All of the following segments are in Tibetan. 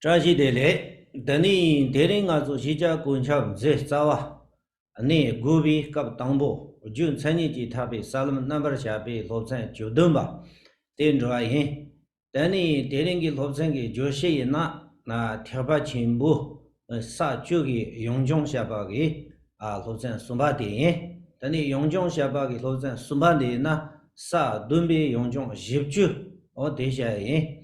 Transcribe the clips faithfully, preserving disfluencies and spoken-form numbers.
བཀྲ་ཤིས་བདེ་ལེགས། ད་ནི་དེ་རིང་ང་ཚོ་གཞིས་ཆགས་ཀུན་ཁྱབ་མཛོད་རྩ་བ་ནས་དགུ་པའི་སྐབས་དང་པོ་རྒྱུ་མཚན་ཉིད་ཀྱིས་ཐར་པའི་ས་ལམ་རྣམ་པར་བཤད་པའི་སློབ་ཚན་བཅུ་བདུན་པ་དེ་འགྲོ་བ་ཡིན། ད་ནི་དེ་རིང་གི་སློབ་ཚན་གྱི་བརྗོད་གཞི་ཡིན་ན། ཐེག་པ་ཆེན་པོའི་ས་བཅུ་གི་ཡོངས་སྦྱོང་བཤད་པ་གི་སློབ་ཚན་གསུམ་པ་དེ་ཡིན། ད་ནི་ཡོངས་སྦྱོང་བཤད་པ་གི་སློབ་ཚན་གསུམ་པ་འདི་ཡིན་ན། ས་བདུན་པའི་ཡོངས་སྦྱོང་བཞི་བཅུ། འོ་དེ་བཤད་ཡིན།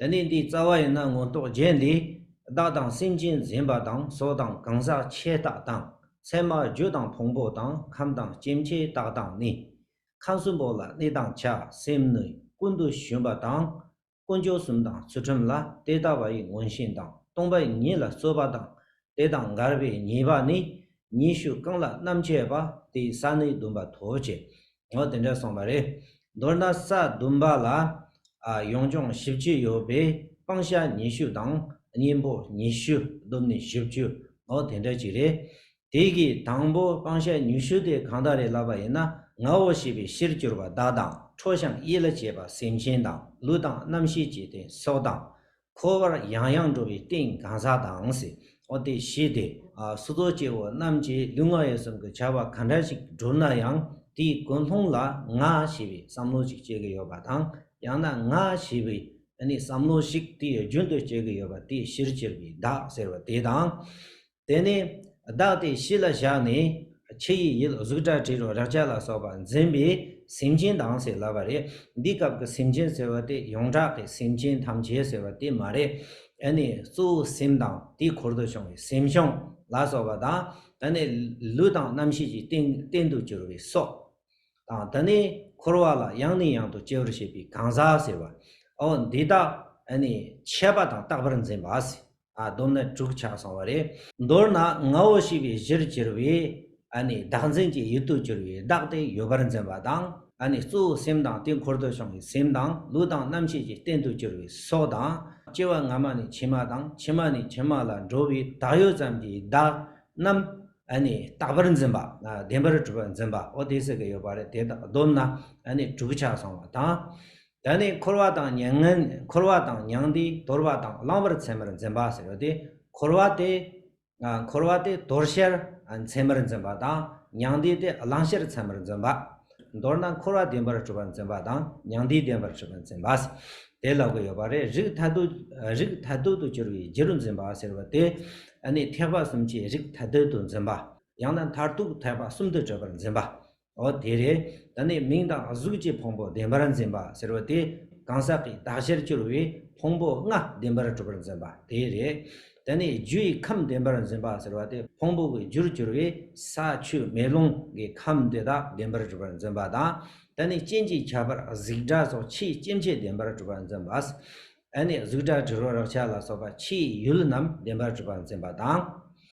ད་ནི་འདིའི་རྩ་བ་ཡིན་ན་མངོན་རྟོགས་རྒྱན་ལས། བདག་དང་སེམས་ཅན་འཛིན་པ་དང་། སྲོག་དང་གང་ཟག་ཆེ་རྟགས་དང་། མཚན་མ་རྒྱུ་དང་ཕུང་པོ་དང་། ཁམས་དང་སྐྱེ་མཆེད་རྟགས་དང་ནི། ཁམས་གསུམ་པོ་ལ་གནས་དང་ཆ། སེམས་ནི་ཀུན་ཏུ་ཞོན་པ་དང་། དཀོན་མཆོག་གསུམ་དང་ཚུལ་ཁྲིམས་ལ། དེ་ལྟ་བ་ཡི་མངོན་ཞེན་དང་། སྟོང་པ་ཉིད་ལ་རྩོད་པ་དང་། དེ་དང་འགལ་བའི་ཉེས་པ་ནི། ཉི་ཤུ་རྐང་ལག་རྣམ་བཅད་པ། དེའི་ས་ནི་བདུན་པ་ཐོབ་བྱེད། འོ་དེ་འདྲ་གསུངས་པ་རེད། མདོར་ན་ས་བདུན་པ་ལ་ཨ་ཡོངས་སྦྱོང་བཞི་བཅུ་ཡོད་པའི་སྤང་བྱ་ཉི་ཤུ་དང་གཉེན་པོ་ཉི་ཤུ་བསྡོམས་ནས་བཞི་བཅུ། འོ་དེ་འདྲ་ཅིག་རེད། དེ་གི་དང་པོ་སྤང་བྱ་ཉི་ཤུ་དེ་གང་དག་རེད་ལབ་པ་ཡིན་ན། ངའོ་ཞེས་པའི་གཞིར་གྱུར་པ་བདག་དང་། ཁྲོ་ཞིང་ཡིད་ལ་བྱེད་པ་སེམས་ཅན་དང་། ལུས་དང་རྣམ་ཤེས་ཀྱི་རྟེན་སྲོག་དང་། འཁོར་བར་ཡང་ཡང་འགྲོ་བའི་རྟེན་གང་ཟག་དང་ཟེར། འོ་དེ་བཞི་དེ་ཨ་སོ་སོ་སྐྱེ་བོ་རྣམས་ཀྱི་ལུས་ངག་ཡིད་གསུམ་གྱི་བྱ་བ་ག་འདྲ་ཞིག་བསྒྲུབ་ན་ཡང་། དེའི་ཀུན་སློང་ལ་ང་ཞེས་པའི་བསམ་བློ་ཞིག་སྐྱེ་གི་ཡོད་པ་དང་། ཡང་ན་ང་ཞེས་པའི་ཨ་ནི་བསམ་བློ་ཞིག་དེའི་རྒྱུན་དུ་སྐྱེ་གི་ཡོད་པ་དེའི་གཞིར་གྱུར་པའི་བདག་ཟེར་བ་དེ་དང་། དེ་ནས་བདག་དེ་གཞི་ལ་བཞག་ནས། ཆུ་ཡི་ཡུལ་གཟུགས་སྒྲ་དྲི་རོ་རེག་བྱ་ལ་སོགས་པ་འཛིན་པའི་སེམས་ཅན་དང་ཟེར་ལབ་པ་རེད། འདི་སྐབས་ཀྱི་སེམས་ཅན་ཟེར་བ་དེ་ཡོངས་གྲགས་ཀྱི་སེམས་ཅན་ཐམས་ཅད་ཟེར་བ་དེ་མ་རེད། ཨ་ནི་གཙོ་བོ་སེམས་དང་དེའི་འཁོར་དུ་བྱུང་བའི་སེམས་བྱུང་ལ་སོགས་པ་དང་། ཨ་ནི་ལུས་དང་རྣམ་ཤེས་ཀྱི་རྟེན་རྟེན་དུ་གྱུར་པའི་སྲོག་དང་། དེ་ནས་འཁོར་བ་ལ་ཡང་ནས་ཡང་དུ་སྐྱེ་བར་བྱེད་པའི་གང་ཟག་ཟེར་བ། འོ་འདི་དག་ཨ་ནི་ཆད་པ་དང་རྟག་པར་འཛིན་པ་ཟེར། ཨ་བསྡོམས་ན་དྲུག་ཆགས་སོང་བ་རེད། མདོར་ན་ངའོ་ཞེས་པའི་གཞིར་གྱུར་པའི་ཨ་ནི་བདག་འཛིན་གྱི་ཡུལ་དུ་གྱུར་པའི་བདག་དེ་ཡོད་པར་འཛིན་པ་དང་། ཨ་ནི་གཙོ་བོ་སེམས་དང་དེའི་འཁོར་དུ་བྱུང་བའི་སེམས་དང་། ལུས་དང་རྣམ་ཤེས་ཀྱི་རྟེན་དུ་གྱུར་པའི་སྲོག་དང་། སྐྱེ་བ་སྔ་མ་ནས་ཕྱི་མ་དང་། ཕྱི་མ་ནས་ཕྱི་མ་ལ་འགྲོ་བའི་བདག་ཡོད་ཙམ་གྱི་བདག་རྣམས་ཨ་ནི་རྟག་པར་འཛིན་པ། ཨ་བདེན་པར་གྲུབ་པར་འཛིན་པ། འོ་དེ་ཟེར་གྱི་ཡོད་པ་རེད། དེ་དག་བསྡོམས་ན་ཨ་ནི་དྲུག་ཆགས་སོང་བ་དང་། ད་ནི་འཁོར་བ་དང་མྱ་ངན། འཁོར་བ་དང་མྱང་འདས། དོར་བ་དང་བླང་བར་འཚེམ་པར་འཛིན་པ་ཟེར་བ་དེ། འཁོར་བ་དེ་ཨ་འཁོར་བ་དེ་དོར་ཕྱིར་ཨ་འཚེམ་པར་འཛིན་པ་དང་། མྱང་འདས་དེ་བླང་ཕྱིར་འཚེམ་པར་འཛིན་པ། མདོར་ན་འཁོར་བ་བདེན་པར་གྲུབ་པར་འཛིན་པ་དང་། མྱང་འདས་བདེན་པར་གྲུབ་པར་འཛིན་པ། དེ་ལབ་ཀྱི་ཡོད་པ་རེད། རིགས་མཐར་ཐུག་རིགས་མཐར་ཐུག་ཏུ་གྱུར་པའི་རྒྱུར་འཛིན་པ་ཟེར་བ་དེ། ཨ་ནི་ཐེག་པ་གསུམ་གྱི་རིགས་མཐར་ཐུག་ཏུ་འཛིན་པ། ཡང་ན་མཐར་ཐུག་ཐེག་པ་གསུམ་དུ་གྲུབ་པར་འཛིན་པ། འོ་དེ་རེད། ད་ནི་མིང་དང་གཟུགས་ཀྱི་ཕུང་པོ་བདེན་པར་འཛིན་པ་ཟེར་བ་དེ། གང་ཟག་གི་བདག་གཞིར་གྱུར་པའི་ཕུང་པོ་ལྔ་བདེན་པར་གྲུབ་པར་འཛིན་པ་དེ་རེད། ད་ནི་རྒྱུ་ཡི་ཁམས་བདེན་པར་འཛིན་པ་ཟེར་བ་དེ། ཕུང་པོ་གི་རྒྱུར་གྱུར་པའི་ས་ཆུ་མེ་རླུང་གི་ཁམས་དེ་དག་བདེན་པར་གྲུབ་པར་འཛིན་པ་དང་། ད་ནི་རྐྱེན་གྱིས་ཁྱབ་པར་གཟུགས་སྒྲ་སོགས་ཆུའི་སྐྱེ་མཆེད་བདེན་པར་གྲུབ་པར་འཛིན་པ། ཨ་ནི་གཟུགས་སྒྲ་དྲི་རོ་རེག་བྱ་ལ་སོགས་པ་ཆུའི་ཡུལ་རྣམས་བདེན་པར་གྲུབ་པར་འཛིན་པ་དང་།